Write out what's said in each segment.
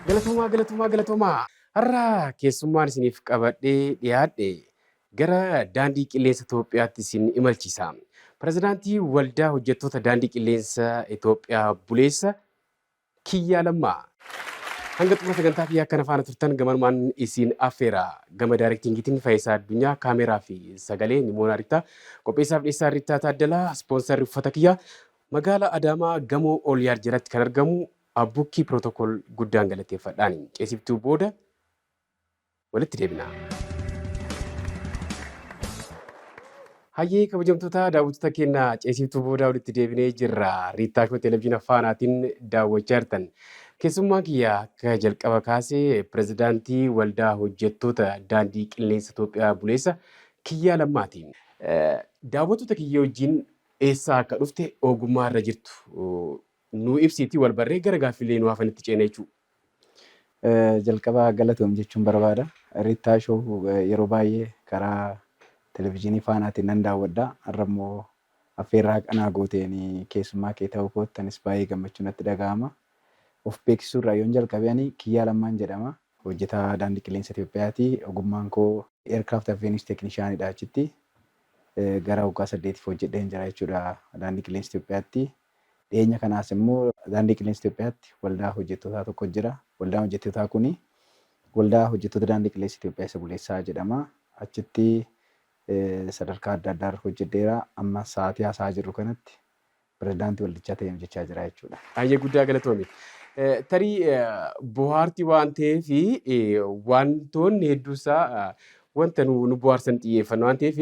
Galatoomaa, galatoomaa, galatoomaa. Har'a keessummaan isiniif qabadhee dhiyaadhe gara Daandii Qilleensa Itoophiyaatti isin imalchiisa. Pirezidaantii Waldaa Hojjettoota Daandii Qilleensa Itoophiyaa Buleessa Kiyyaa Lammaa. Hanga xumura sagantaa kiyyaa akkana faana turtan gamanumaan isin affeera. Gama daayirektiingiitiin Fayisaa Addunyaa, kaameeraa fi sagalee Nimoonaa Rittaa, qopheessaaf dhiyeessaa Rittaa Taaddalaa, ispoonsarri uffata kiyyaa magaalaa Adaamaa gamoo Oolyaad jalatti kan argamu Abbukkii Pirootokool guddaan galateeffadhaan. Ceesiftuu booda walitti deebina. Hayyee, kabajamtoota daawwattoota keenya, ceesiftuu booda walitti deebinee jirra. Riittaa Shoo Televezyiina Faanaatiin daawwachaa jirtan. Keessummaan kiyya akka jalqaba kaasee pirezidaantii Waldaa Hojjettoota Daandii Qilleensa Itoophiyaa Buleessa Kiyyaa Lammaati. Daawwattoota kiyya wajjin eessaa akka dhufte, ogummaa irra jirtu nuu ibsiitii wal barree gara gaaffiilee nu hafanitti ceena jechuudha. Jalqaba galatoom jechuun barbaada. Riittaa Shoo yeroo baay'ee karaa televezyiinii Faanaatiin nan daawwadha. Har'a immoo affeerraa qanaa gooteen keessummaa kee ta'uu kootti anis baay'ee gammachuu natti dhaga'ama. Of beeksisuu irraa yoon jalqabe, ani Kiyyaa Lammaan jedhama. Hojjetaa Daandii Qilleensa Itoophiyaati. Ogummaan koo Aircraft Avionics Technicianidha achitti. Gara waggaa 8f hojjedheen jira jechuudha Daandii Qilleensa Itoophiyaatti. Dhiyeenya kanaas immoo Daandii Qilleensa Itoophiyaatti waldaa hojjettootaa tokko jira. Waldaan hojjettootaa kuni Waldaa Hojjettoota Daandii Qilleensa Itoophiyaa isa Buleessaa jedhama. Achitti sadarkaa adda addaarra hojjedheera. Amma sa'aatii haasa'aa jirru kanatti pirezidaantii waldichaa ta'ee hojjechaa jira jechuudha. Baay'ee guddaa galatoomi. Tarii bohaartii waan ta'eef, wantoonni hedduusaa wanta nu bohaarsan xiyyeeffanna waan ta'eef,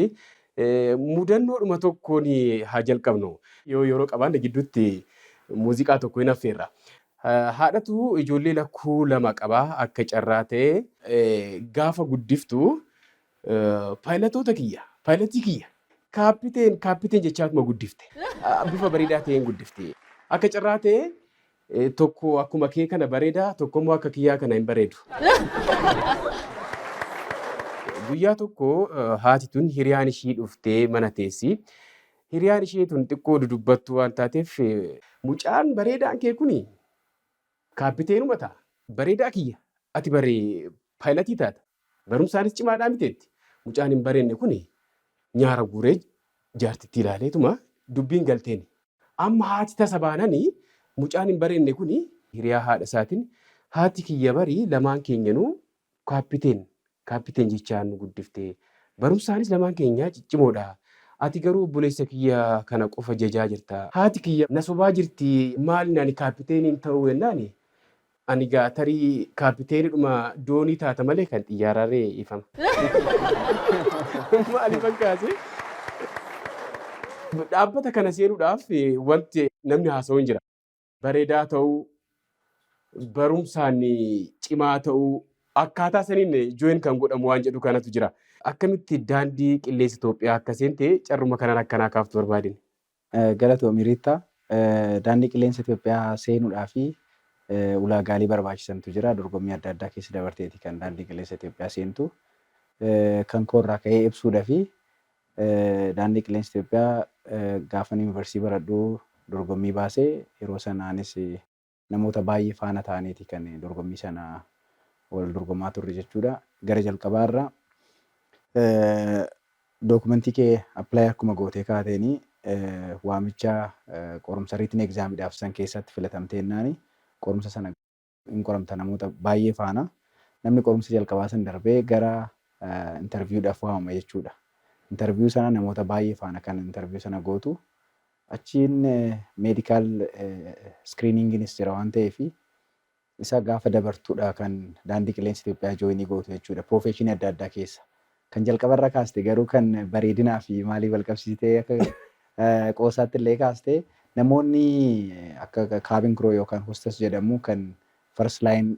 mudannoodhuma tokkoon haa jalqabnu. Yoo yeroo qabaanne gidduutti muuziqaa tokko hin affeerra. Haadhatu ijoollee lakkuu lama qaba. Akka carraa ta'e gaafa guddiftu paayilatoota kiyya, paayilatii kiyya, kaappiteen, kaappiteen jechaatuma guddifte. Bifa bareedaa ta'een guddifte. Akka carraa ta'e tokko akkuma kee kana bareedaa, tokko immoo akka kiyyaa kana hin bareedu. Guyyaa tokko haati tun hiriyaan ishii dhuftee mana teessi. Hiriyaan ishee tun xiqqoo dudubbattuu waan taateef, mucaan bareedaan kee kuni kaappiteenuma ta'a. Bareedaa kiyya, ati bare paayilatii taata. Barumsaanis cimaadhaa miteetti. Mucaan hin bareenne kuni nyaara guuree jaartitti ilaaleetuma dubbiin galteen. Amma haati tasa baanani mucaan hin bareenne kuni hiriyaa haadha isaatiin, haati kiyya bari lamaan keenyanuu kaappiteen, kaappiteen jechaa nu guddifte. Barumsaanis lamaan keenya ciccimoodha. Ati garuu obboleessa kiyya kana qofa jajaa jirta. Haati kiyya na sobaa jirti, maalin ani kaappiteeniin ta'uu jennaani, ani gaa tarii kaappiteenidhuma doonii taata malee kan xiyyaaraaree ifama. Maaliifan kaase? Dhaabbata kana seenuudhaaf wanti namni haasa'u hin jira. Bareedaa ta'uu, barumsaan cimaa ta'uu, akkaataa saniin join kan godhamu waan jedhu kanatu jira. Akkamitti Daandii Qilleensa Itoophiyaa akka seente carruma kanaan akkanaa kaaftu barbaadin. Galatoomi, Riittaa. Daandii Qilleensa Itoophiyaa seenuudhaaf ulaagaalee barbaachisantu jira. Dorgommii adda addaa keessa dabarteeti kan Daandii Qilleensa Itoophiyaa seentu. Kan koorraa ka'ee ibsuudhaaf, Daandii Qilleensa Itoophiyaa gaafan yuunivarsiitii baradhu dorgommii baasee, yeroo sana anis namoota baay'ee faana ta'aniiti kan dorgommii sana wal dorgomaa turre jechuudha. Gara jalqabaa irra dookumentii kee apply akkuma gootee kaateeni waamicha qorumsa written examidhaaf san keessatti filatamtee jennaani qorumsa sana hin qoramta namoota baay'ee faana. Namni qorumsa jalqabaa san darbee gara interviewdhaaf waamama jechuudha. Interview sana namoota baay'ee faana kan interview sana gootu. Achiin medical screeninginis jira waan ta'eef, isa gaafa dabartuudha kan Daandii Qilleensa Itoophiyaa joinii gootu jechuudha. Professionii adda addaa keessa. Kan jalqabarra kaaste garuu kan bareedinaa fi maalii wal qabsiisitee akka qoosaatti illee kaaste, namoonni akka cabin crew yookaan hostess jedhamu kan first line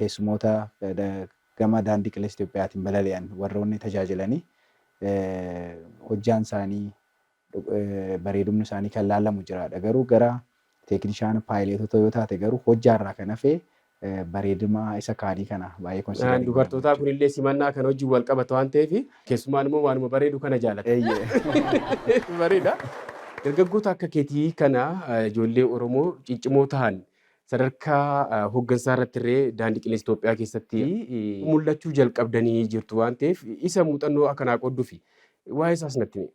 keessumoota gama Daandii Qilleensa Itoophiyaatiin balali'an warroonni tajaajilanii hojjaan isaanii, bareedumni isaanii kan laalamu jiraadha. Garuu gara teeknishaana paayileetota yoo taate garuu hojjaarraa kan hafe bareeduma isa kaanii kana baay'ee consider hin godhamu Dubartootaa jechuudha. Kunillee simannaa kan wajjin wal qabatu waan ta'eef, keessumaan immoo waanuma bareedu kana jaalata. Bareeda. Dargaggoota akka keetii kana, ijoollee Oromoo ciccimoo ta'an Sadarkaa hooggansaa irratti illee Daandii Qilleensa Itoophiyaa keessatti mul'achuu jalqabdanii jirtu waan ta'eef, isa muuxannoo akkanaa qoodduufi waa'ee isaas natti himi.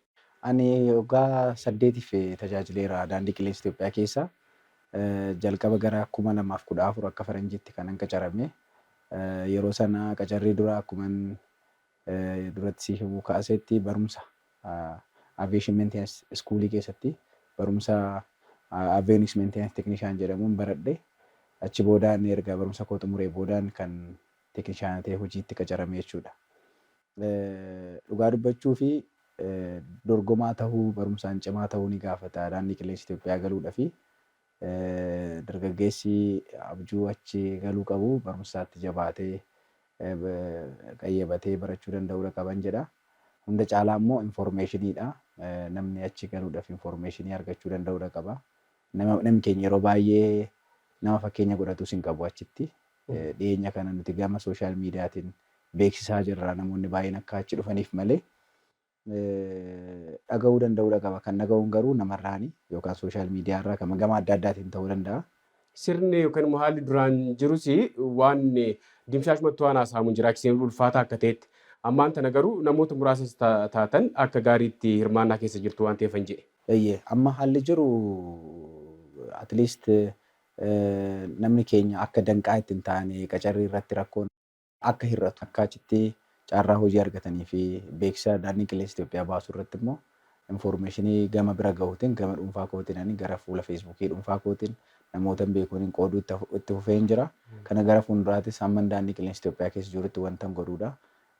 Ani waggaa 8f tajaajileera Daandii Qilleensa Itoophiyaa keessa. Jalqaba gara 2014 akka faranjiitti kanan qacarame. Yeroo sana qacarrii dura akkuman duratti si himuu kaasetti barumsa aviation maintenance schoolii keessatti barumsa avionics maintenance technician jedhamuun baradhe. Achi boodaan erga barumsa koo xumuree boodaan kan teeknishaana ta'ee hojiitti qacarame jechuudha. Dhugaa dubbachuu fi dorgomaa ta'uu, barumsaan cimaa ta'uu ni gaafata Daandii Qilleensa Itoophiyaa galuudhaa fi dargaggeessi abjuu achi galuu qabu barumsaatti jabaatee qayyabatee barachuu danda'uudha qaban jedha. Hunda caalaa immoo informationiidha. Namni achi galuudhaaf informationii argachuu danda'uudha qaba. Namni keenya yeroo baay'ee nama fakkeenya godhatus hin qabu achitti. Dhiyeenya kana nuti gama social mediaatiin beeksisaa jirra, namoonni baay'een akka achi dhufaniif malee dhaga'uu danda'uudha qaba. Kan dhaga'uun garuu namarraani yookaan social mediaarraa kan gama adda addaatiin ta'uu danda'a. Sirni yookaan immoo haalli duraan jirus waan dimshaashumatti waan haasa'amu jiraachisee ulfaataa akka ta'etti. Ammaan tana garuu namoota muraasas taatan akka gaariitti hirmaannaa keessa jirtu waan ta'eef jedhe. Eeyyee, amma haalli jiru at least namni keenya akka danqaa itti hin taane, qacarrii irratti rakkoon akka hir'atu, akka achitti carraa hojii argatanii fi beeksisa Daandii Qilleensa Itoophiyaa baasuu irratti immoo informationii gama bira gahuutiin, gama dhuunfaa kootiin, gara fuula Facebookii dhuunfaa kootiin namoota beekuun qooduu itti fufeen jira. Kana gara fuulduraattis hamma Daandii Qilleensa Itoophiyaa keessa jirutti wanta godhuudha.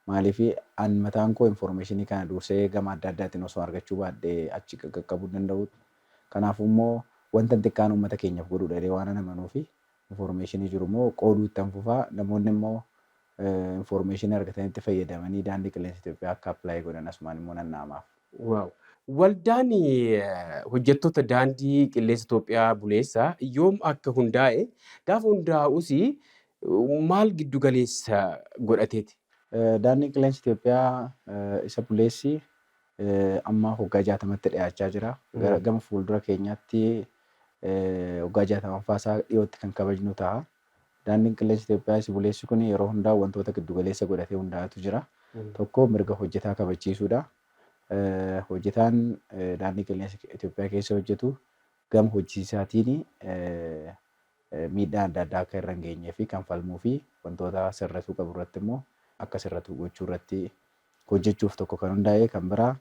Maaliif, an mataan koo informationii kana dursee gama adda addaatiin osoo argachuu baadhee achi qaqqabuu danda'u. Kanaafuu immoo wanta xiqqaan uummata keenyaaf godhuudha jedhee waan amanuu fi informationii jiru immoo qooduu itti fufaa, namoonni immoo informationii argatanii itti fayyadamanii Daandii Qilleensa Itoophiyaa akka apply godhan asumaan immoo nan dhaamaaf. Wow. Waldaan hojjettoota Daandii Qilleensa Itoophiyaa buleessa yoom akka hundaa'e, gaafa hundaa'us maal giddu galeessa godhateeti? Daandiin Qilleensa Itoophiyaa isa buleessi amma waggaa 60tti dhiyaachaa jira. Gama fuuldura keenyaatti waggaa 60ffaa isaa dhiyootti kan kabajnu ta'a. Daandiin Qilleensa Itoophiyaa isa buleessi kun yeroo hundaa wantoota giddu galeessa godhatee hundaa'atu jira. Tokko mirga hojjetaa kabachiisuudha. Hojjetaan Daandii Qilleensa Itoophiyaa keessa hojjetu gama hojii miidhaa adda addaa akka irra hin geenyee fi kan falmuu fi wantoota sirratuu qabu irratti immoo akka sirratu gochuu irratti hojjechuuf tokko kan hundaa'e. Kan biraa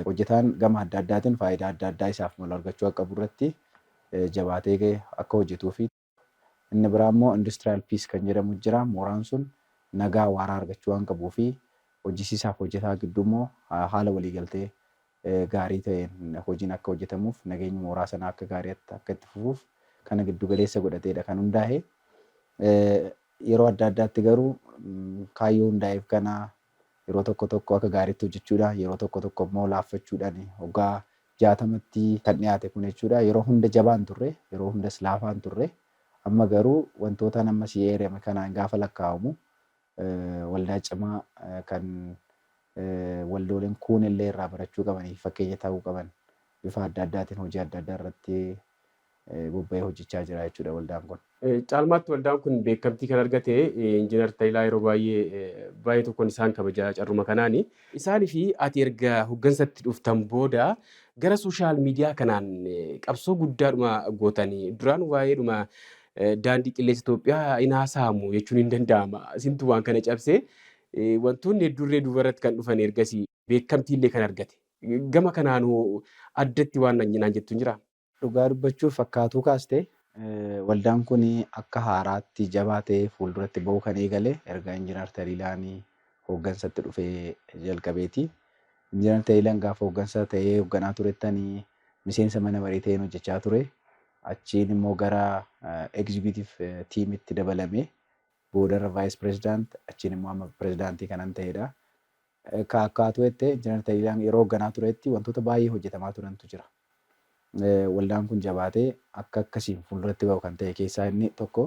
hojjetaan gama adda addaatiin faayidaa adda addaa isaaf malu argachuu akka qabu irratti jabaatee akka hojjetuu fi inni biraa immoo industrial peace kan jedhamu jira. Mooraan sun nagaa waaraa argachuu waan qabuu fi hojjisiisaaf hojjetaa gidduu immoo haala waliigaltee gaarii ta'een hojiin akka hojjetamuuf, nageenyi mooraa sanaa akka gaariitti akka itti fufuuf kana giddu galeessa godhateedha kan hundaa'e. Yeroo adda addaatti garuu kaayyoo hundaa'eef kana yeroo tokko tokko akka gaariitti hojjechuudha, yeroo tokko tokko immoo laaffachuudhaan waggaa 60tti kan dhiyaate kun jechuudha. Yeroo hunda jabaan turre, yeroo hundas laafaan turre. Amma garuu wantoota nama si eerame kanaan gaafa lakkaa'amu waldaa cimaa kan waldooleen kuun illee irraa barachuu qabanii fi fakkeenya ta'uu qaban bifa adda addaatiin hojii adda addaa irratti bobba'ee hojjechaa jira jechuudha waldaan kun. Caalmaatti waldaan kun beekamtii kan argate Injiinar Taliilaa yeroo baay'ee baay'ee tokkoon isaan kabaja carruma kanaani. Isaanii fi ati erga hooggansatti dhuftan booda gara social media kanaan qabsoo guddaadhuma gootanii, duraan waa'eedhuma Daandii Qilleensa Itoophiyaa hin haasa'amu jechuun hin danda'ama. Isintu waan kana cabsee wantoonni hedduurree duubarratti kan dhufan ergasii beekamtii illee kan argate. Gama kanaan addatti waan naan jettu hin jiraa? Dhugaa dubbachuuf fakkaatuu kaaste, waldaan kun akka haaraatti jabaa ta'ee fuulduratti bahuu kan eegale erga Injiinar Taliilaan hooggansatti dhufee jalqabeeti. Injiinar Taliilaan gaafa hooggansa ta'ee hoogganaa turettanii miseensa mana marii ta'een hojjechaa ture. Achiin immoo gara executive teamitti dabalame. Boodarra vice president, achiin immoo amma pirezidaantii kanan ta'edha. Akkaatu jette, Injiinar Taliilaan yeroo hoogganaa turetti wantoota baay'ee hojjetamaa turantu jira. Waldaan kun jabaatee akka akkasiin fuulduratti bahu kan ta'e keessaa inni tokko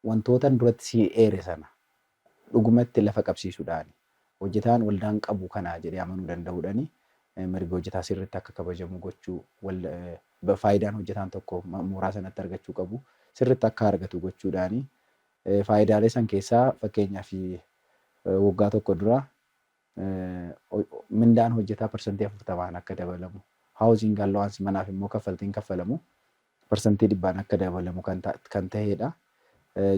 wantoota duratti si eere sana dhugumatti lafa qabsiisuudhaan, hojjetaan waldaan qabu kana jedhee amanuu danda'uudhaan, mirga hojjetaa sirriitti akka kabajamu gochuu. Faayidaan hojjetaan tokko mooraa sanatti argachuu qabu sirriitti akka argatu gochuudhaani faayidaalee san keessaa, fakkeenyaaf, waggaa tokko dura mindaan hojjetaa 40% akka dabalamu, housing allowance manaaf immoo kaffaltiin kaffalamu 100% akka dabalamu kan ta'edha.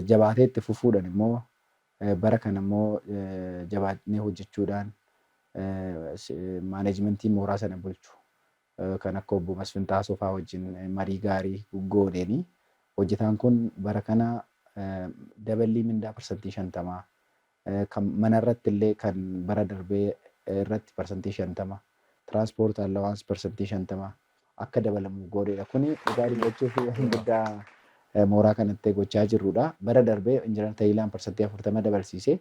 Jabaatee itti fufuudhaan immoo bara kana immoo jabaatnee hojjechuudhaan maaneejmentii mooraa sana bulchu kan akka obbo Masfin Taasoo fa'aa wajjin marii gaarii gooneenii hojjetaan kun bara kana daballii mindaa 50% kan manarratti illee kan bara darbee irratti 50%, transport allowance 50% akka dabalamu godheedha. Kuni dhugaa dubbachuuf waan guddaa mooraa kanatti gochaa jirrudha. Bara darbee Injiinar Taliilaan 40% dabalsiise.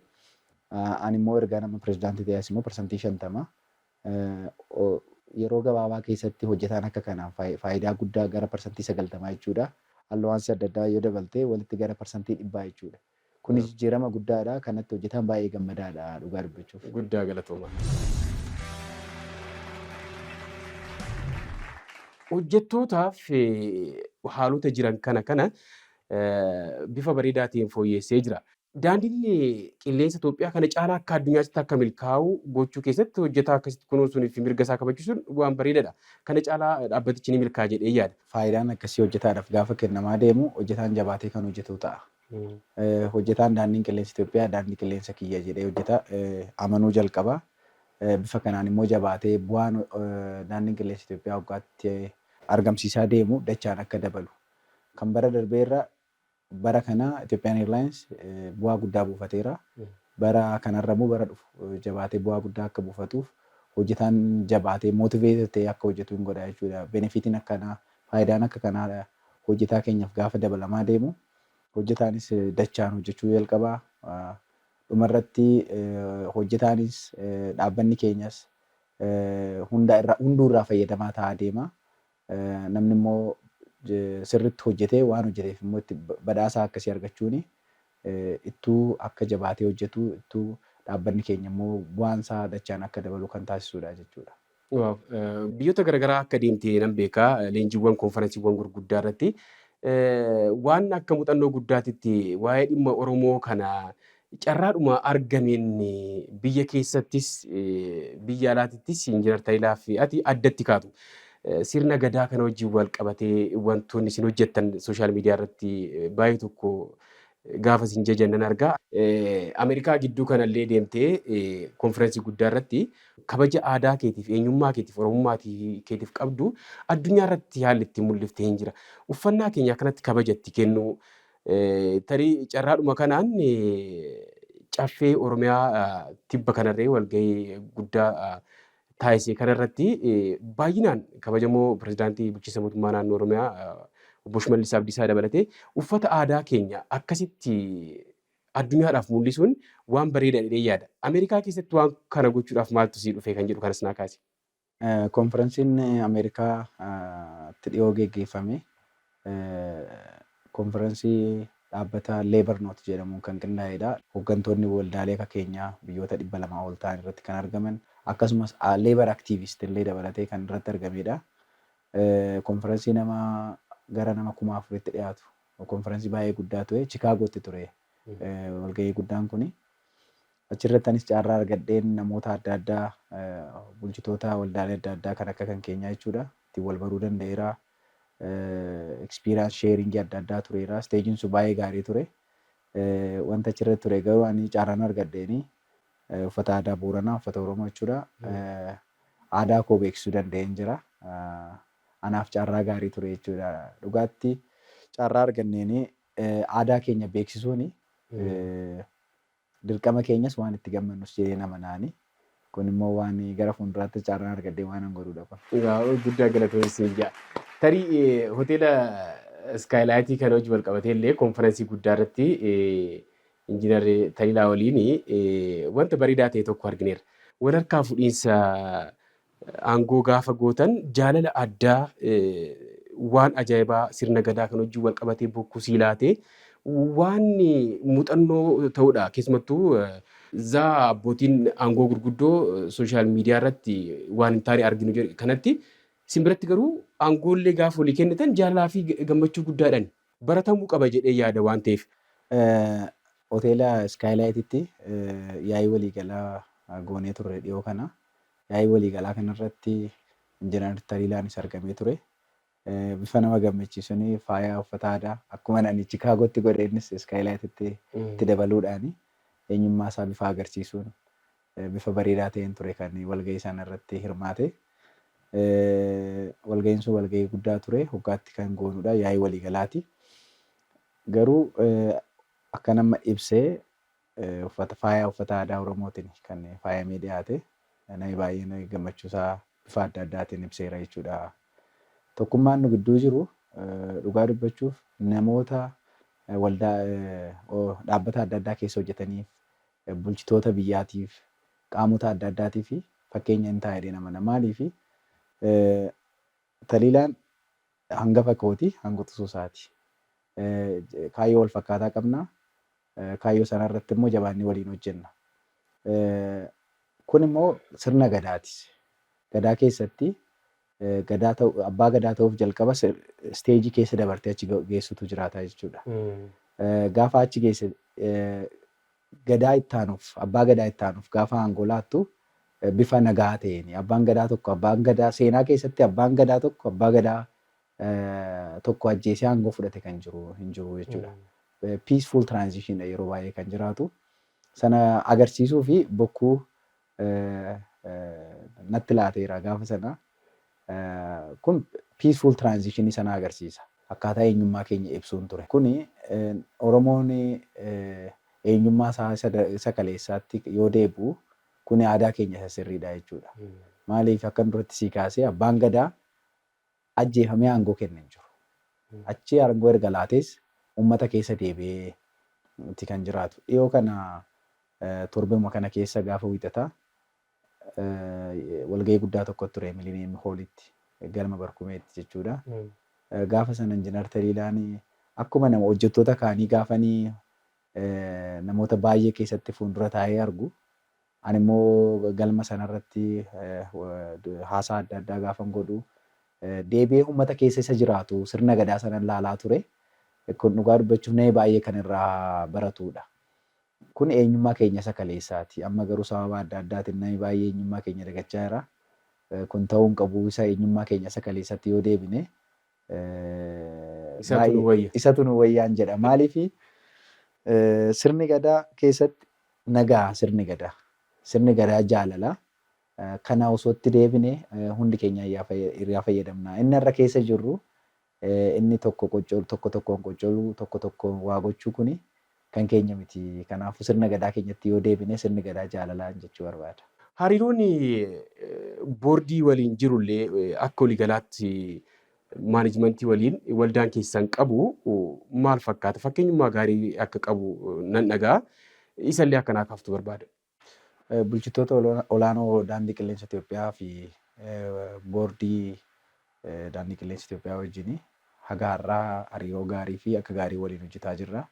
Ani immoo erga nama pirezidaantii ta'es immoo 50%. Yeroo gabaabaa keessatti hojjetaan akka kanaan faayidaa guddaa gara 90% jechuudha. Allowance adda addaa yoo dabalte walitti gara 100% jechuudha. Kunis jijjiirama guddaadha. Kanatti hojjetaan baay'ee gammadaadha dhugaa dubbachuuf. Guddaa galatooma. Hojjettootaaf haalota jiran kana bifa bareedaatiin fooyyessee jira. Daandiin qilleensa Itoophiyaa kana caalaa akka addunyaatti akka milkaa'u gochuu keessatti hojjetaa akkasitti kunuunsuun fi mirga isaa kabachiisuun waan bareedaadha. Kana caalaa dhaabbatichi ni milkaa'a jedhee yaada. Faayidaan akkasii hojjetaadhaaf gaafa kennamaa deemu hojjetaan jabaatee kan hojjetu ta'a. Hojjetaan daandiin qilleensa Itoophiyaa daandii qilleensa kiyya jedhee hojjeta amanuu jalqaba. Bifa kanaan immoo jabaatee bu'aan daandiin qilleensa Itoophiyaa waggaatti argamsiisaa deemu dachaan akka dabalu. Kan bara darbeerra bara kana Ethiopian Airlines bu'aa guddaa buufateera. Bara kanarra immoo bara dhufu jabaatee bu'aa guddaa akka buufatuuf hojjetaan jabaatee motivate ta'ee akka hojjetu hin godha jechuudha. Benefitiin akkanaa, faayidaan akka kanaa hojjetaa keenyaaf gaafa dabalamaa deemu hojjetaanis dachaan hojjechuu jalqaba. Dhumarratti hojjetaanis dhaabbanni keenyas hunduu irraa fayyadamaa ta'aa deema. Namni immoo sirriitti hojjetee waan hojjeteef immoo itti badhaasa akkasii argachuun ittuu akka jabaatee hojjetu, ittuu dhaabbanni keenya immoo bu'aan isaa dachaan akka dabalu kan taasisudha jechuudha. Biyyoota garaagaraa akka deemte nan beekaa, leenjiiwwan konferensiiwwan gurguddaa irratti waan akka muuxannoo guddaatitti waa'ee dhimma Oromoo kana carraadhuma argameen biyya keessattis biyya alaatittis Injiinar Taliilaa fi ati addatti kaatu. Sirna gadaa kana wajjin wal qabatee wantoonni isin hojjettan social media irratti baay'ee tokko gaafa isin jajan nan argaa. Ameerikaa gidduu kanallee deemtee konferensii guddaa irratti kabaja aadaa keetiif, eenyummaa keetiif, oromummaa keetiif qabdu addunyaa irratti haalli itti mul'iftee hin jira. Uffannaa keenya akkanatti kabaja itti kennu, tarii carraadhuma kanaan caffee Oromiyaa tibba kanarree walgahii guddaa taasise kanarratti baay'inaan kabajamoo pirezidaantii bulchiinsa mootummaa naannoo Oromiyaa obbo Shimallis Abdiisaa dabalatee uffata aadaa keenya akkasitti addunyaadhaaf mul'isuun waan bareedaa jedhee yaada. Ameerikaa keessatti waan kana gochuudhaaf maaltu sii dhufe kan jedhu kanas naa kaasi. Konferensiin Ameerikaatti dhiyoo geggeeffame konferensii dhaabbata Labor Note jedhamuun kan qindaa'edha. Hooggantoonni waldaalee akka keenyaa biyyoota 200 ol ta'an irratti kan argaman, akkasumas labor activist illee dabalatee kan irratti argamedha. Konferensii nama gara nama 4,000tti dhiyaatu, konferensii baay'ee guddaa ture. Chikaagootti ture walgahii guddaan kuni. Achirratti anis carraa argadheen namoota adda addaa, bulchitoota waldaalee adda addaa kan akka kan keenyaa jechuudha, ittiin wal baruu danda'eera. Experience sharing adda addaa tureera. Stageiin sun baay'ee gaarii ture. Wanta achirratti ture garuu ani carraan argadheeni uffata aadaa Booranaa, uffata Oromoo jechuudha. Aadaa koo beeksisuu danda'een jira. Anaaf carraa gaarii ture jechuudha. Dhugaatti carraa arganneeni aadaa keenya beeksisuuni dirqama keenyas, waan itti gammannus jedhee nama naani. Kun immoo waan gara fuulduraatti carraan argadhee waan an godhudha kun. Guddaa galatoomsi jaa. Tarii hoteela Skylightii kana hojii wal qabatee illee konferensii guddaa irratti Injiinar Taliilaa waliin wanta bareedaa ta'e tokko argineerra. Wal harkaa fuudhiinsa aangoo gaafa gootan jaalala addaa waan ajaa'ibaa sirna gadaa kan wajjin wal qabatee bokkuu sii laatee waan muuxannoo ta'udha. Keessumattuu zaa abbootiin aangoo gurguddoo social media irratti waan hin taane arginu kanatti Isin biratti garuu aangoollee gaafa walii kennitan jaalalaa fi gammachuu guddaadhaan baratamuu qaba jedhee yaada waan ta'eef. Hoteela Iskaayilaayititti yaa'ii waliigalaa goonee turre dhiyoo kana. Yaa'ii waliigalaa kanarratti Injiinar Taliilaanis argamee ture. Bifa nama gammachiisuun faaya uffata aadaa akkuma ani Chikaagootti godhe innis Iskaayilaayititti itti dabaluudhaan eenyummaa isaa bifa agarsiisuun bifa bareedaa ta'een ture kan walgahii sana irratti hirmaate. Walgahiin sun walgahii guddaa ture. Waggaatti kan goonudha. Yaa'ii waliigalaati. Garuu akka nama ibsee uffata faaya uffata aadaa Oromootiin kan faayamee dhiyaate namni baay'een gammachuusaa bifa adda addaatiin ibseera jechuudha. Tokkummaan nu gidduu jiru dhugaa dubbachuuf namoota waldaa dhaabbata adda addaa keessa hojjetaniif, bulchitoota biyyaatiif, qaamota adda addaatiif fakkeenya hin ta'a jedhee amana. Maaliif Taliilaan hangafa kooti, hanguutu isaati. Kaayyoo wal fakkaataa qabna. Kaayyoo sana irratti immoo jabaannee waliin hojjenna. Kun immoo sirna gadaati. Gadaa keessatti gadaa ta'u abbaa gadaa ta'uuf jalqaba isteejii keessa dabartee achi geessutu jiraata jechuudha. Gaafa achi geesse gadaa ittaanuuf abbaa gadaa ittaanuuf gaafa aangoo laattu bifa nagaa ta'een abbaan gadaa tokko abbaan gadaa seenaa keessatti abbaan gadaa tokko abbaa gadaa tokko ajjeesee aangoo fudhate kan jiru hin jiru jechuudha. Peaceful transition yeroo baay'ee kan jiraatu. Sana agarsiisuu fi bokkuu natti laateera gaafa sana. Kun peaceful transition sana agarsiisa. Akkaataa eenyummaa keenya ibsuun ture. Kuni Oromoon eenyummaa isaa isa kaleessaatti yoo deebi'u kuni aadaa keenya isa sirriidha jechuudha. Maaliif akkan duratti sii kaasee abbaan gadaa ajjeefamee aangoo kenne hin jiru. Achi aangoo erga laatees uummata keessa deebi'ee itti kan jiraatu. Dhiyoo kana torbuma kana keessa gaafa wiixataa walgahii guddaa tokko ture Millennium Hallitti galma Barkumeetti jechuudha. Gaafa sana Injiinar Taliilaan akkuma nama hojjettoota kaanii gaafanii namoota baay'ee keessatti fuuldura taa'ee argu. Ani immoo galma sanarratti haasaa adda addaa gaafan godhu deebi'ee uummata keessa isa jiraatu sirna gadaa sana ilaalaa ture. Kun dhugaa dubbachuuf nama baay'ee kan irraa baratudha. Kun eenyummaa keenya isa kaleessaati. Amma garuu sababa adda addaatiin namni baay'ee eenyummaa keenya dagachaa jira. Kun ta'uu hin qabu. Isa eenyummaa keenya isa kaleessatti yoo deebine Isatu nu wayya. Isatu nu wayyaan jedha. Maaliif sirni gadaa keessatti nagaa sirni gadaa. Sirni gadaa jaalala. Kana osoo itti deebine hundi keenya irraa fayyadamna. Inni irra keessa jirru inni tokko tokko tokkoon qoccoluu tokko tokkoon waa gochuu kuni kan keenya miti. Kanaafuu sirna gadaa keenyatti yoo deebine sirni gadaa jaalalaan jechuu barbaada. Hariiroon boordii waliin jirullee akka waliigalaatti maanajimentii waliin waldaan keessan qabu maal fakkaata? Fakkeenyummaa gaarii akka qabu nan dhagaa. Isallee akkanaa kaaftu barbaada. Bulchitoota olaanoo daandii qilleensa Itoophiyaa fi boordii daandii qilleensa Itoophiyaa wajjin haga har'aa hariiroo gaarii fi akka gaarii waliin hojjetaa jirra.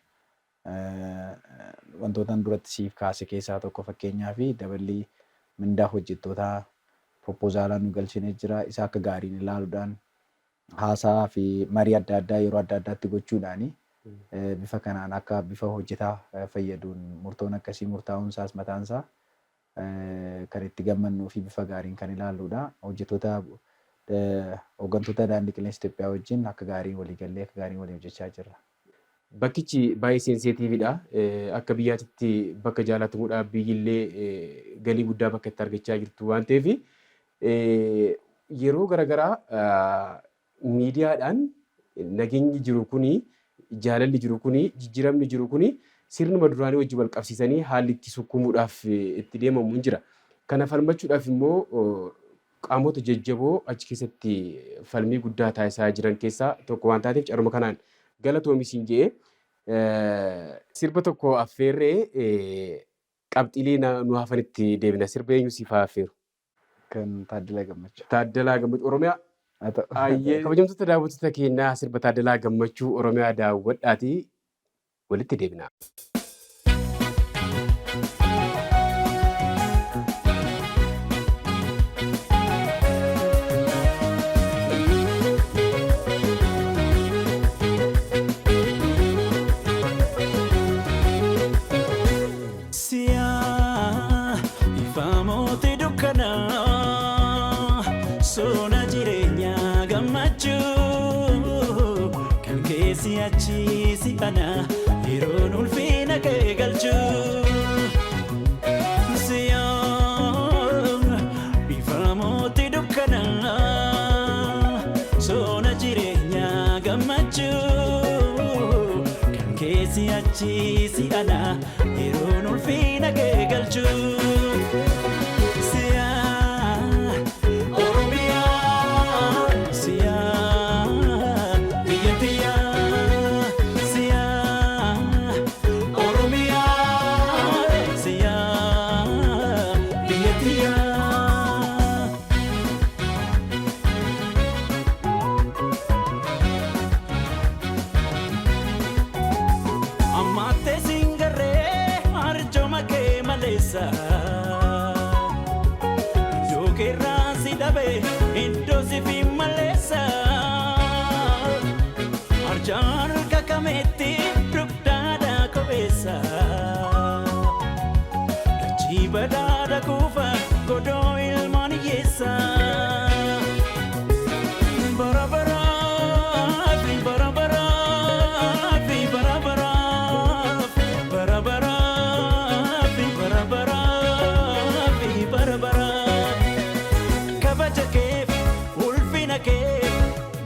Wantoota duratti siif kaase keessaa tokko fakkeenyaa fi daballii mindaa hojjettootaa propoozaalaa nu galchinee jira. Isa akka gaariin ilaaluudhaan haasaa fi marii adda addaa yeroo adda addaatti gochuudhaani bifa kanaan akka bifa hojjetaa fayyaduun murtoon akkasii murtaa'uun isaas mataan isaa kan itti gammannuu fi bifa gaariin kan ilaalludha. Hojjettoota hooggantoota daandii qilleensa Itoophiyaa wajjin akka gaariin walii gallee akka gaariin waliin hojjechaa jirra. Bakkichi baay'ee seensitiividha. Akka biyyaatti bakka jaalatamudha. Biyyillee galii guddaa bakka itti argachaa jirtu waan ta'eef yeroo garaagaraa miidiyaadhaan nageenyi jiru kuni jaalalli jiru kuni jijjiiramni jiru kuni sirnuma duraanii wajjin wal qabsiisanii haalli itti sukkuumuudhaaf itti deemamu hin jira. Kana falmachuudhaaf immoo qaamota jajjaboo achi keessatti falmii guddaa taasisaa jiran keessaa tokko waan taateef caruma kanaan galatoomi siin jedhee sirba tokko affeerree qabxiilee nu hafanitti deebina. Sirba eenyu siif haa affeeru? Kan Taaddalaa Gammachuu. Taaddalaa Gammachuu Oromiyaa. Kabajamtoota daawwattoota keenyaa sirba Taaddalaa Gammachuu Oromiyaa daawwadhaatii walitti deebina. achi si ana yeroon ulfina kee galchu. Siyaa bifa mootii dukkana sona jireenyaa gammachuu kan keessi achi si ana yeroon ulfina kee galchu. Siyaa Oromiyaa siyaa biyya tiyyaa siyaa Oromiyaa siyaa biyya tiyyaa. Ammattee singarree arjooma kee maleessa. Iddoo keerraa si dhabe iddoo si fi maleessa. Arjaan harka kameetti dugdaadhaa kopheessa. Dachii badhaadha kuufa godoo ilmaan hiyyeessa. Bara baraaf, bara baraaf, bara baraaf, bara baraaf, bara baraaf, bara baraaf. Kabaja keef, ulfina keef,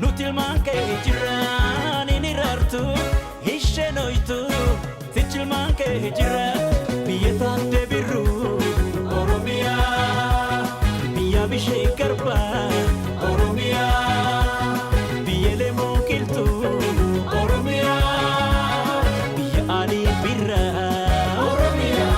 nuti ilmaan kee jiraan hin iraartu, isheen hoytu, sichi ilmaan kee jira. Biyya taattee birruu, Oromiyaa, biyya bishee garbaa, Oromiyaa, biyya lemoo qilxuu, Oromiyaa, biyya alii birraa, Oromiyaa.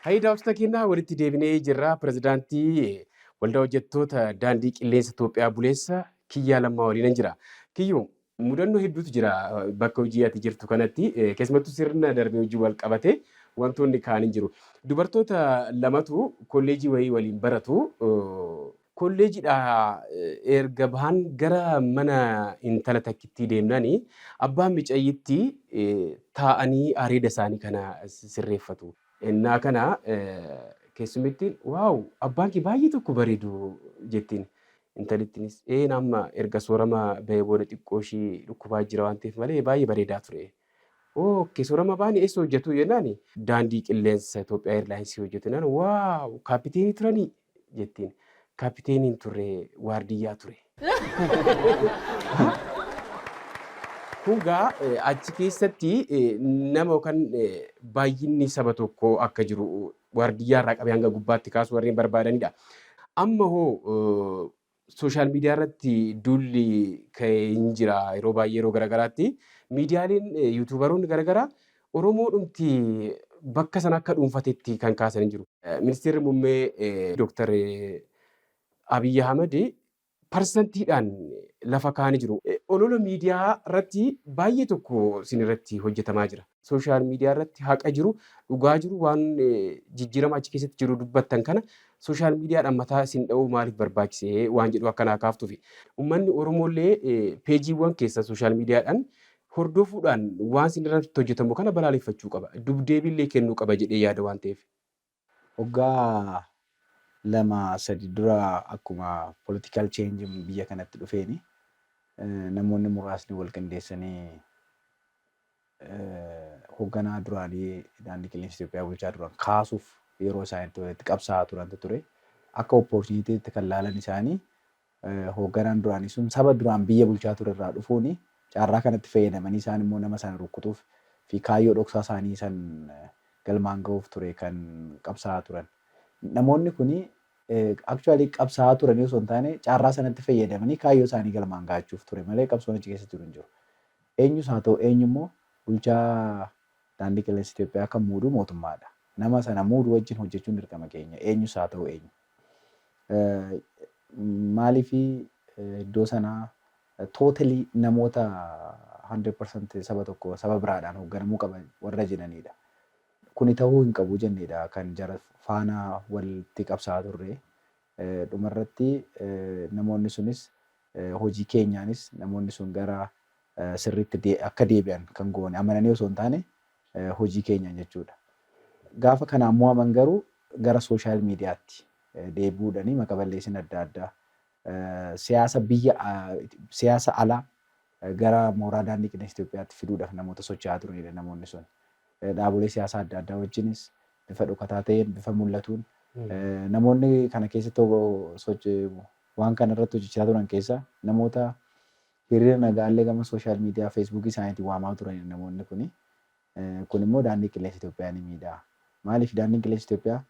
Hayii daawwattoota keenyaa, walitti deebinee jirra. Pirezidaantii Waldaa Hojjettoota Daandii Qilleensa Itoophiyaa Buleessa Kiyyaa Lammaa waliinan jira. Kiyyoo, mudannoo hedduutu jira bakka hojii ati jirtu kanatti, keessumattuu sirna darbee hojii wal qabate wantoonni kaan hin jiru. Dubartoota lamatu kolleejii wayii waliin baratu. Kolleejiidhaa erga bahan gara mana intala takkittii deemnani abbaan micayyitti taa'anii areeda isaanii kana sirreeffatu. Ennaa kana keessummittiin, "Wow, abbaan kee baay'ee tokko bareedu," jettiin. Intalittiinis, "Een, amma erga soorama bahee booda xiqqoo ishii dhukkubaa jira waan ta'eef malee baay'ee bareedaa ture." "Okay, soorama baanii eessa hojjetu?" jennaan, "Daandii Qilleensa Itoophiyaa Airlines hojjetu," jennaan, "Wow, kaapiteenii turanii?" jettiin. "Kaapiteeniin turre, waardiyyaa ture." Kun gaa achi keessatti nama yookaan baay'inni saba tokkoo akka jiru waardiyyaa irraa qabee hanga gubbaatti kaasuu warreen barbaadanidha. Amma hoo social media irratti duulli ka'ee hin jira. Yeroo baay'ee, yeroo garaagaraatti miidiyaaleen, YouTuberoonni garaagaraa Oromoo dhumti bakka sana akka dhuunfatetti kan kaasan hin jiru. Ministeerri muummee Dooktar Abiyyi Ahmad parsantiidhaan lafa kaa'anii jiru. Olola miidiyaa irratti baay'ee tokko isin irratti hojjetamaa jira. Social media irratti haqa jiru, dhugaa jiru, waan jijjiirama achi keessatti jiru dubbattan kana social mediadhaan mataa isin dha'uu maaliif barbaachise waan jedhu akkanaa kaaftuufi. Uummanni Oromoollee peejiiwwan keessa social mediadhaan hordofuudhaan waan isin irratti hojjetamu kana balaaleffachuu qaba. Dubdeebiillee kennuu qaba jedhee yaada waan ta'eef. Waggaa 2-3 dura akkuma political change biyya kanatti dhufeeni namoonni muraasni wal qindeessanii hoogganaa duraanii Daandii Qilleensa Itoophiyaa bulchaa turan kaasuuf yeroo isaan itti walitti qabsaa'aa turantu ture. Akka opportunitytti kan laalan isaanii hoogganaan duraanii sun saba duraan biyya bulchaa ture irraa dhufuuni carraa kanatti fayyadamanii isaan immoo nama sana rukkutuuf fi kaayyoo dhoksaa isaanii san galmaan gahuuf ture kan qabsaa'aa turan. Namoonni kuni actually qabsaa'aa turanii osoo hin taane carraa sanatti fayyadamanii kaayyoo isaanii galmaan gahachuuf ture malee qabsoon achi keessa jiru hin jiru. Eenyus haa ta'u eenyu immoo, bulchaa Daandii Qilleensa Itoophiyaa kan muudu mootummaadha. Nama sana muudu wajjin hojjechuun dirqama keenya, eenyus haa ta'u eenyu. Maaliif iddoo sanaa totally namoota 100% saba tokko saba biraadhaan hoogganamuu qaba warra jedhanidha. Kuni ta'uu hin qabu jenneedha kan jara faana walitti qabsaa'aa turre. Dhumarratti namoonni sunis hojii keenyaanis namoonni sun gara sirriitti akka deebi'an kan goone amananii osoo hin taane hojii keenyaan jechuudha. Gaafa kanaan mo'aman garuu gara social mediatti deebi'uudhanii maqa balleessin adda addaa siyaasa biyya siyaasa alaa gara mooraa Daandii Qilleensa Itoophiyaatti fiduudhaaf namoota socho'aa turanidha namoonni sun. Dhaabolee siyaasaa adda addaa wajjinis bifa dhokataa ta'een, bifa mul'atuun, namoonni kana keessatti waan kana irratti hojjechaa turan keessa namoota hiriira nagaallee gama social media Facebookii isaaniitiin waamaa turanidha namoonni kuni. Kun immoo Daandii Qilleensa Itoophiyaa ni miidha. Maaliif? Daandiin Qilleensa Itoophiyaa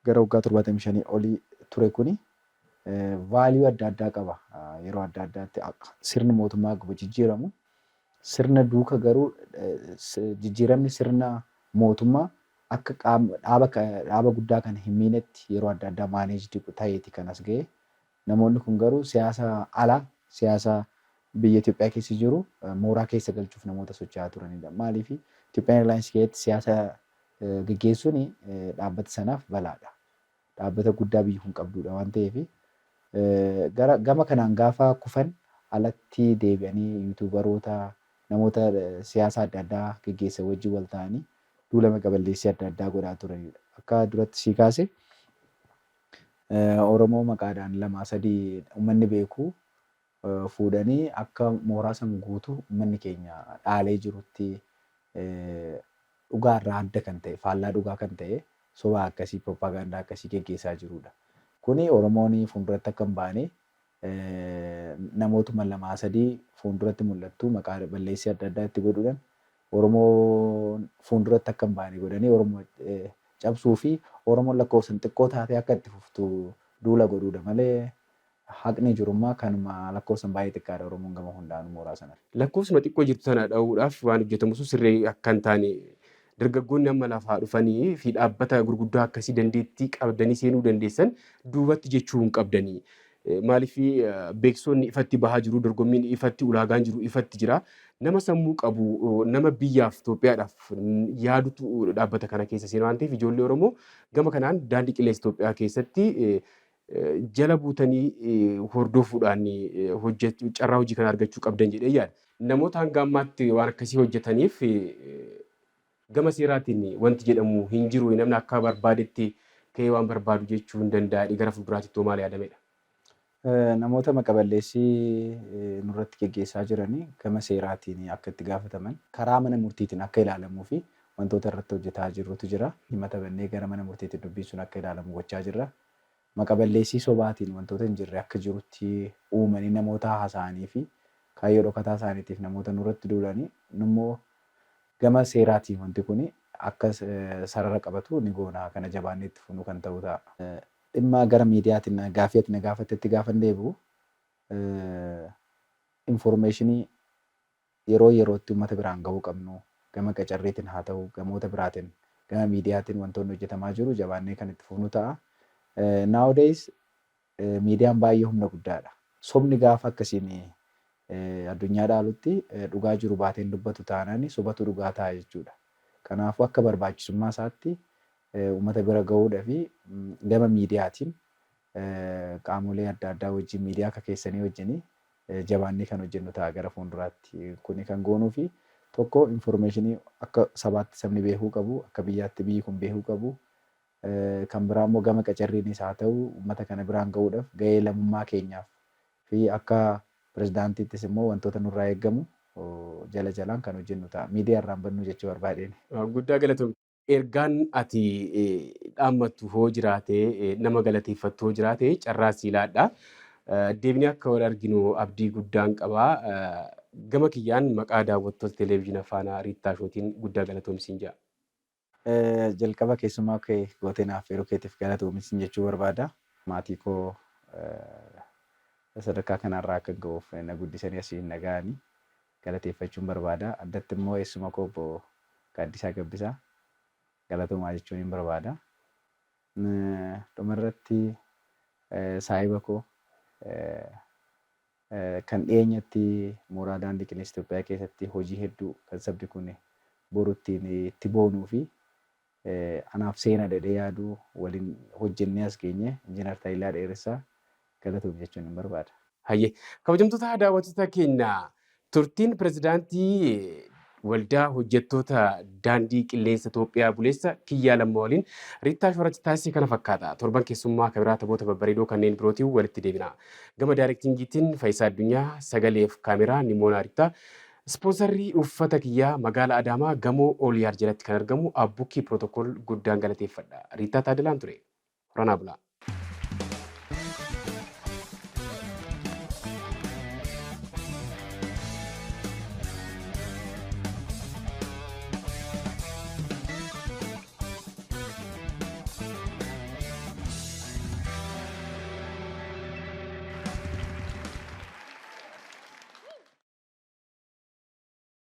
gara waggaa 75 olii ture kuni value adda addaa qaba. Yeroo adda addaatti sirni mootummaa jijjiiramu sirna duuka garuu jijjiiramni sirna mootummaa akka dhaaba guddaa kana hin miinetti yeroo adda addaa manage ta'eeti kan as ga'e. Namoonni kun garuu siyaasa alaa, siyaasa biyya Itoophiyaa keessa jiru mooraa keessa galchuuf namoota socho'aa turanidha. Maaliif? Ethiopian Airlines keessatti siyaasa gaggeessuun dhaabbata sanaaf balaadha. Dhaabbata guddaa biyyi kun qabdudha waan ta'eef, gara gama kanaan gaafa kufan alatti deebi'anii YouTuberoota, namoota siyaasa adda addaa gaggeessan wajjin wal ta'anii duula maqa balleessii adda addaa godhaa turanidha. Akka duratti sii kaase, Oromoo maqaadhaan lama sadii uummanni beeku fuudhanii akka mooraa san guutuu uummanni keenya dhaalee jirutti dhugaarraa adda kan ta'e, faallaa dhugaa kan ta'e, soba akkasii, propagaandaa akkasii geggeessaa jirudha. Kuni Oromoon fuulduratti akka hin baane namootuma lamaa sadii fuulduratti mul'attu maqaa balleessii adda addaa itti godhuudhaan Oromoon fuulduratti akka hin baane godhanii Oromoo cabsuu fi Oromoon lakkoofsan xiqqoo taatee akka itti fuftu duula godhuudha malee, haqni jirummaa kanuma, lakkoofsan baay'ee xiqqaadha Oromoon gama hundaanuu mooraa sanatti. Lakkoofsuma xiqqoo jirtu tana dha'uudhaaf waan hojjetamu sun sirrii akka hin taane, dargaggoonni amma lafaa dhufanii fi dhaabbata gurguddaa akkasii dandeettii qabdanii seenuu dandeessan duubatti jechuu hin qabdanii. Maaliif? Beeksisoonni ifatti bahaa jiru, dorgommiin ifatti, ulaagaan jiru ifatti jira. Nama sammuu qabu, nama biyyaaf Itoophiyaadhaaf yaadutu dhaabbata kana keessa seena waan ta'eef, ijoollee Oromoo gama kanaan Daandii Qilleensa Itoophiyaa keessatti jala buutanii hordofuudhaan hojjechuu, carraa hojii kana argachuu qabdan jedhee yaada. Namoota hanga ammaatti waan akkasii hojjetaniif gama seeraatiin wanti jedhamu hin jiru, namni akka barbaadetti ka'ee waan barbaadu jechuu hin danda'a. Gara fuulduraatti ittoo maal yaadamedha? Namoota maqaballeessii nurratti geggeessaa jiranii gama seeraatiin akka itti gaafataman, karaa mana murtiitiin akka ilaalamuu fi wantoota irratti hojjetaa jirrutu jira. Himata bannee gara mana murtiitiin dubbiin sun akka ilaalamu gochaa jirra. Maqaballeessii sobaatiin wantoota hin jirre akka jirutti uumanii namoota haasa'anii fi kaayyoo dhokataa isaaniitiif namoota nurratti duulanii, nummoo gama seeraatiin wanti kun akka sarara qabatu ni goona, kana jabaannee itti fufnu kan ta'u ta'a. Dhimma gara miidiyaatiin gaaffii ati na gaafattetti gaafan deebi'u, informationii yeroo yerootti uummata biraan gahuu qabnu gama qacarriitiin haa ta'u, gamoota biraatiin, gama miidiyaatiin wantoonni hojjetamaa jiru jabaannee kan itti fufnu ta'a. Nowadays miidiyaan baay'ee humna guddaadha. Sobni gaafa akkasiin addunyaa dhaalutti, dhugaa jiru baateen dubbatu taanaan sobatu dhugaa ta'a jechuudha. Kanaafuu akka barbaachisummaa isaatti uummata bira gahuudhaa fi gama miidiyaatiin qaamolee adda addaa wajjin, miidiyaa akka keessanii wajjin jabaannee kan hojjennu ta'a gara fuulduraatti. Kuni kan goonuu fi tokko informationii akka sabaatti sabni beekuu qabu, akka biyyaatti biyyi kun beekuu qabu. Kan biraa immoo gama qacarriinis haa ta'u, uummata kana biraan gahuudhaaf gahee lammummaa keenyaaf fi akka pirezidaantiittis immoo wantoota nurraa eeggamu jala jalaan kan hojjennu ta'a. Miidiyaa irraan bannuu jechuu barbaadeen. Guddaa galatoomti. Ergaan ati dhaammattu hoo jiraate, nama galateeffattu hoo jiraate, carraa sii laadha. Deebinee akka wal arginu abdii guddaan qaba. Gama kiyyaan maqaa daawwattoota televezyiina Faanaa Riittaa Shootiin guddaa galatoomsiin jedha. Jalqaba keessumaa kee gootee naaf affeeruu keetiif galatoomisin jechuu barbaada. Maatii koo sadarkaa kanarraa akka ga'uuf na guddisanii asiin na ga'anii galateeffachuun barbaada. Addatti immoo eessuma koo obbo Gaaddisaa Gabbisaa galatoomaa jechuun hin barbaada. Dhumarratti saahiba koo kan dhiyeenyatti mooraa Daandii Qilleensa Itoophiyaa keessatti hojii hedduu kan sabni kun boru ittiin itti boonuu fi Anaaf seena jedhee yaadu waliin hojjennee as geenye Injiinar Taliilaa Dheeressaa galatoom jechuun hin barbaada. Hayyee, kabajamtoota daawwattoota keenya, turtiin pirezidaantii waldaa hojjettoota daandii qilleensa Itoophiyaa buleessa Kiyyaa Lammaa waliin Riittaa Shooratti taasise kana fakkaata. Torban keessummaa kabiraa taphoota babbareedoo kanneen birootiin walitti deebina. Gama directingiitiin Faayisaa Addunyaa, sagaleef kaameraa Nimoonaa Riittaa, ispoonsarrii uffata kiyyaa magaalaa Adaamaa gamoo Ooliyaar jalatti kan argamu Abbukkii Pirootokool guddaan galateeffadha. Riittaa Taadalaan ture. Horanaa bulaa.